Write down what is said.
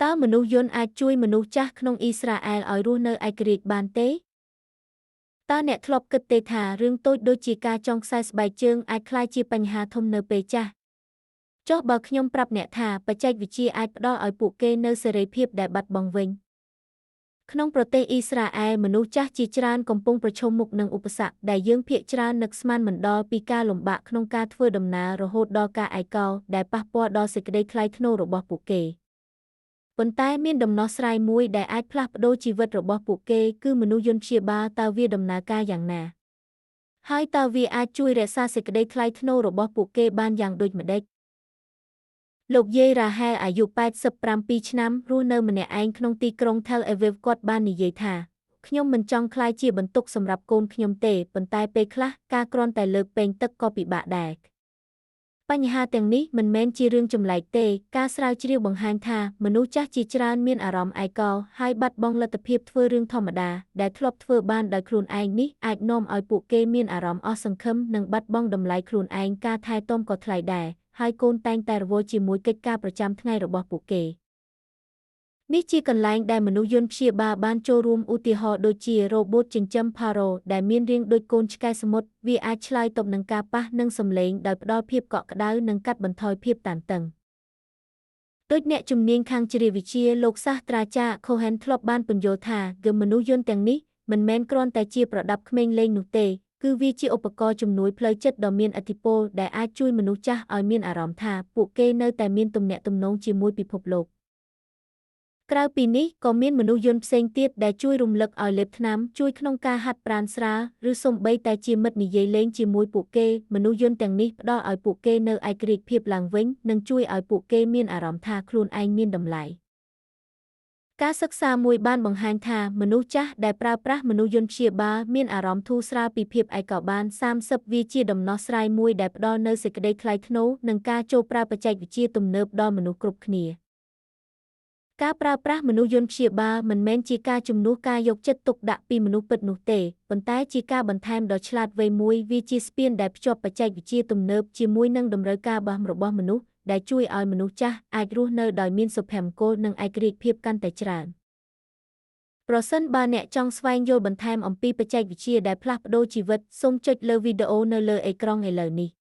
តើមនុស្សយន្តអាចជួយមនុស្សចាស់ក្នុងអ៊ីស្រាអែលឲ្យរស់នៅឯករាជ្យបានទេ? តើអ្នកធ្លាប់គិតទេថារឿងតូចដូចជាការចងខ្សែស្បែកជើងអាចក្លាយជាបញ្ហាធំនៅពេលចាស់? ចុះបើខ្ញុំប្រាប់អ្នកថាបច្ចេកវិទ្យាអាចផ្ដល់ឲ្យពួកគេនូវសេរីភាពដែលបាត់បង់វិញ? ក្នុងប្រទេសអ៊ីស្រាអែលមនុស្សចាស់ជាច្រើនកំពុងប្រឈមមុខនឹងឧបសគ្គដែលយើងភាគច្រើននឹកស្មានមិនដល់ពីការលំបាកក្នុងការធ្វើដំណើររហូតដល់ការឯកោដែលប៉ះពាល់ដល់សេចក្តីថ្លៃថ្នូររបស់ពួកគេ។ ប៉ុន្តែមានដំណោះស្រាយមួយដែលអាចផ្លាស់ប្ដូរជីវិតរបស់ពួកគេគឺមនុស្សយន្តព្យាបាលតើវាដំណើរការយ៉ាងណា? ហើយតើវាអាចជួយរក្សាសេចក្តីថ្លៃថ្នូររបស់ពួកគេបានយ៉ាងដូចម្តេច? លោកយាយរ៉ាហែលអាយុ87ឆ្នាំរស់នៅម្នាក់ឯងក្នុងទីក្រុង Tel Aviv គាត់បាននិយាយថាខ្ញុំមិនចង់ក្លាយជាបន្ទុកសម្រាប់កូនខ្ញុំទេប៉ុន្តែពេលខ្លះការគ្រាន់តែលើកពែងទឹកក៏ពិបាកដែរ។ បញ្ហាទាំងនេះមិនមែនជារឿងចម្លែកទេការស្រាវជ្រាវបង្ហាញថាមនុស្សចាស់ជាច្រើនមានអារម្មណ៍ឯកោហើយបាត់បង់លទ្ធភាពធ្វើរឿងធម្មតាដែលធ្លាប់ធ្វើបានដោយខ្លួនឯងនេះអាចនាំឲ្យពួកគេមានអារម្មណ៍អស់សង្ឃឹមនិងបាត់បង់តម្លៃខ្លួនឯងការថែទាំក៏ថ្លៃដែរហើយកូនតែងតែរវល់ជាមួយកិច្ចការប្រចាំថ្ងៃរបស់ពួកគេ។ នេះជាកន្លែងដែលមនុស្សយន្តព្យាបាលបានចូលរួមឧទាហរណ៍ដូចជារ៉ូបូតចិញ្ចឹម Paro ដែលមានរាងដូចកូនឆ្កែសមុទ្រវាអាចឆ្លើយតបនឹងការប៉ះនិងសំឡេងដោយផ្ដល់ភាពកក់ក្ដៅនិងកាត់បន្ថយភាពតានតឹង។ដូចអ្នកជំនាញខាងជ្រាវិទ្យាលោកសាស្ត្រាចារ្យ Cohen ធ្លាប់បានពន្យល់ថាគឺមនុស្សយន្តទាំងនេះមិនមែនគ្រាន់តែជាប្រដាប់ក្មេងលេងនោះទេគឺវាជាឧបករណ៍ជំនួយផ្លូវចិត្តដ៏មានឥទ្ធិពលដែលអាចជួយមនុស្សចាស់ឲ្យមានអារម្មណ៍ថាពួកគេនៅតែមានទំនាក់ទំនងជាមួយពិភពលោក។ ក្រៅពីនេះក៏មានមនុស្សយន្តផ្សេងទៀតដែលជួយរំលឹកឲ្យលេបថ្នាំជួយក្នុងការហាត់ប្រាណស្រាលឬសូម្បីតែជាមិត្តនិយាយលេងជាមួយពួកគេមនុស្សយន្តទាំងនេះផ្ដល់ឲ្យពួកគេនូវឯករាជ្យភាពឡើងវិញនិងជួយឲ្យពួកគេមានអារម្មណ៍ថាខ្លួនឯងមានតម្លៃ។ការសិក្សាមួយបានបង្ហាញថាមនុស្សចាស់ដែលប្រើប្រាស់មនុស្សយន្តព្យាបាលមានអារម្មណ៍ធូរស្រាលពីភាពឯកោបាន30វាជាដំណោះស្រាយមួយដែលផ្ដល់នូវសេចក្តីថ្លៃថ្នូរនិងការចូលប្រើបច្ចេកវិទ្យាទំនើបដល់មនុស្សគ្រប់គ្នា។ ការប្រើប្រាស់មនុស្សយន្តព្យាបាលមិនមែនជាការជំនួសការយកចិត្តទុកដាក់ពីមនុស្សពិតនោះទេប៉ុន្តែជាការបន្ថែមដ៏ឆ្លាតវៃមួយវាជាស្ពានដែលភ្ជាប់បច្ចេកវិទ្យាទំនើបជាមួយនឹងតម្រូវការរបស់មនុស្សដែលជួយឲ្យមនុស្សចាស់អាចរស់នៅដោយមានសុភមង្គលនិងឯករាជ្យភាពកាន់តែច្រើន។ ប្រសិនបើអ្នកចង់ស្វែងយល់បន្ថែមអំពីបច្ចេកវិទ្យាដែលផ្លាស់ប្ដូរជីវិតសូមចុចលើវីដេអូនៅលើអេក្រង់ឥឡូវនេះ។